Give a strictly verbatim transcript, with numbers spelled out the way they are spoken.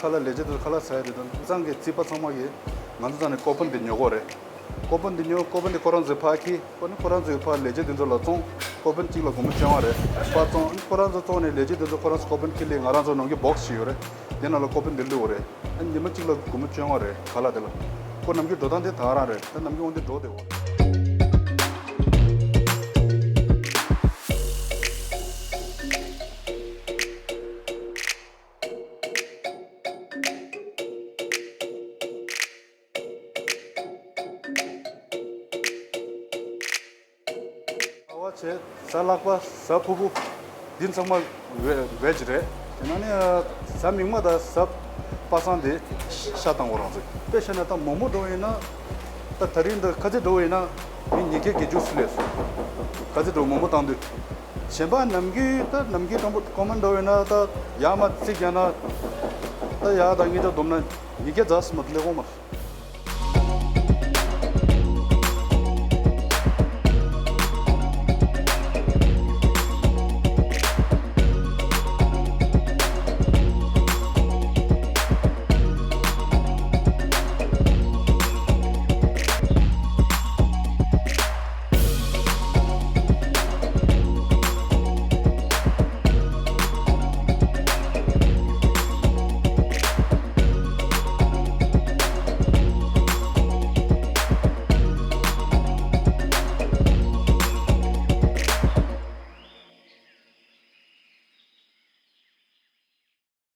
ཁ་ལག་ལས་བྱེད་དེ་ཚོ་ཁ་ལག་ཟ་ཡ་རེད་དང་། ཚང་གི་རྩིས་པ་ཚང་མ་གིས་ང་ཚོ་ཚང་ནས་ཀོ་པན་དེ་ཉོ་གོ་རེད། ཀོ་པན་དེ་ཉོ། ཀོ་པན་དེ་ཁོ་རང་ཚོའི་ཕར་འཁྱེར། ཁོ་ནི་ཁོ་རང་ཚོའི་ཕར་ལས་བྱེད་དེ་ཚོ་ལ་བཙོང་། ཀོ་པན་གཅིག་ལ་སྒོར་མོ་བཅོ་ལྔ་རེད། ཕར་བཙོང་། ཁོ་རང་ཚོ་བཙོང་ནས་ལས་བྱེད་དེ་ཚོ་ཁོ་རང་ཚོ་ཀོ་པན་འཁྱེར་སླེབས། ང་རང་ཚོ་ནམ་རྒྱུན་བོག་སི་ཞིག་ཡོད་རེད། དེ་ནང་ལ་ཀོ་པན་དེ་བླུགས་པ་རེད། ཨ་ཉི་མ་གཅིག་ལ་སྒོར་མོ་བཅོ་ལྔ་རེད་ཁ་ལག་དེ་ལ། ཁོ་ནམ་རྒྱུན་འགྲོ་སྟངས་དེ་ད་ག་རང་རེད། ད་ནམ་རྒྱུན་འོ་འདི་འགྲོ་བསྡད་ཡོད། ཟ་བ་བྱས། ཟ་ལྷག་པ། ཟ་ཕུར་བུ། འདི་ཚང་མ་ཝེ་ཝེཇ་རེད། དེ་ནང་ནས་ཟ་མིག་དམར་དང་ཟ་པ་སངས་དེ་ཤ་བཏང་གོ་རང་ཚོས། དཔེ་བཤད་ན་ད་མོག་མོག་འདྲ་བོ་ཡིན་ན། ད་ད་རིང་འདི་ཁ་ཟས་འདྲ་བོ་ཡིན་ན་མི་ཉིས་བརྒྱ་བརྒྱད་ཅུ་སླེབས་སོང་། ཁ་ཟས་འདྲ་བོ་མོག་མོག་བཏང་དུས། གཞན་པ་ནམ་རྒྱུན་ད་ནམ་རྒྱུན་དང་པོ་ཀོ་མན་འདྲ་བོ་ཡིན་ན་ད་ཡར་མར་རྩིས་རྒྱག་ན་ད་ཡར་དང་ཉིས་བརྒྱ་བསྡོམས་ན་ཉིས་བརྒྱ་རྩ་གསུམ་མ་གཏོགས་སླེབས་ཀྱི་མ་རེད།